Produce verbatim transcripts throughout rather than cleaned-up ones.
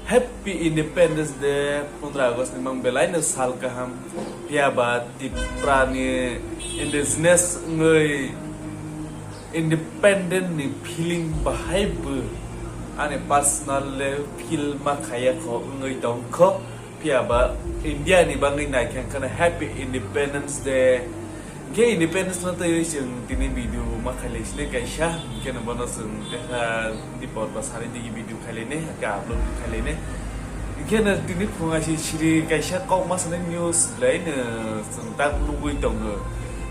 Happy Independence Day, pondro August ni mang belai no sal kaham. Phiya ba Tipra ni indigenous wngwi independent ni feeling bahai bo ani personal le feel ma khaya kho wngwi tong kho. Phiya ba India ni bangwi nai khe khana Happy Independence Day. Hingke independence no twi chwng tini video ma khailai sini kaisa, hingke no bono chwng teha dipor ba sari digi video khailai ne, hake upload khailai ne. Hingke no tini phunga si siri kaisa kok ma sani news belai no chwng tak nugwi tongo.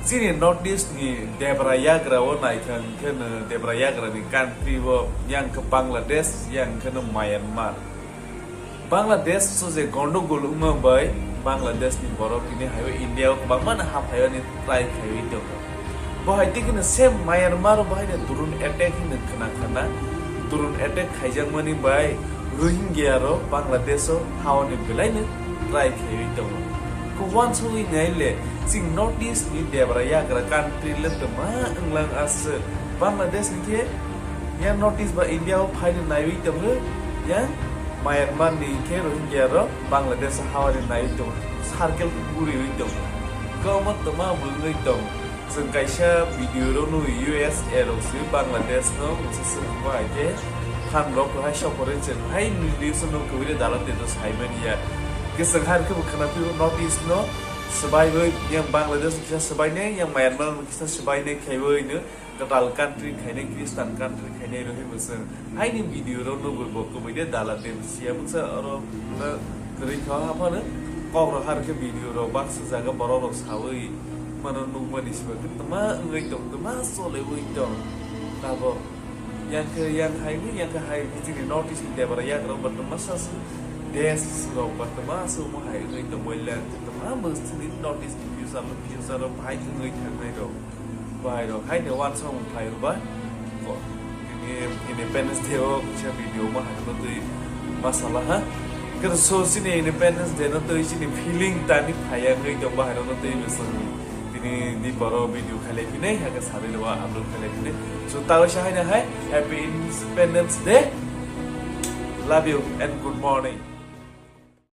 Chini North East ni debra yagra o nai kha, hingke no debra yagra ni country o yang khe Bangladesh, yang khe no Myanmar. Bangladesh so je gondogol wngma bai Bangladesh ni borok tini haiwi India o kwbangma no haphaiwi try khaiwi tongo. Bo hai tei kheno same Myanmar o bo haino drone attack hinwi khna khna. Drone attack khaijakmani bai Rohingya rok Bangladesh o haoni belai no try khaiwi tongo. Ko wansugwi nai le chini North East ni debra yagra country le twma wnglang aswk. Bangladesh ni khe yang North East ba India o phaino naiwi tongo, yang Myanmar ni khe Rohingya rok Bangladesh o haori naiwi tongo, circle khe guriwi tongo. Kwbangma twma bo wngwi tong. Chwng kaisa video rok nugwi U S A rok se Bangladesh no mungsa swrwngma hai khe phan rok hai sokorwi chwng hai news no kwbwi de dalate to saimani ya. Khe chwng hai khe bo khwna phio North East no swbaiwi yang Bangladesh kisa swbainai, yang Myanmar kisa swbainai khaiwi no kwtal country khainai, Christian country khainai rwui bo chwng haini video rok nugwi bo kwbwi de dala de siya bwsa oro na kwrwi kha haphano kok rok har khe video rok baksa jaga borok rok sawi mano nukmani siba khe twma wngwi tong, twma choliwi tong tabok. Yang khe yang hai ni, yang khe hai ni chini North East ni debra yagra bo twma sa su des rok bo twma su mo hai wngwi tong, boiler twma bo chini North East ni future, future rok bahai wngwi thangnai rok. Bahai rok hai ni wansong phai rwba. Ko, ini Independence Day o kisa video ma hai no twi masala ha. Kero so chini Independence Day no twi chini feeling tani phai ya wngwi tong bahai rok no twi bwswng. Tini di poro video khailai phinai, hake sari rwa upload khailai phinai. So, tawi sa haina hai, Happy Independence Day. Love you and good morning.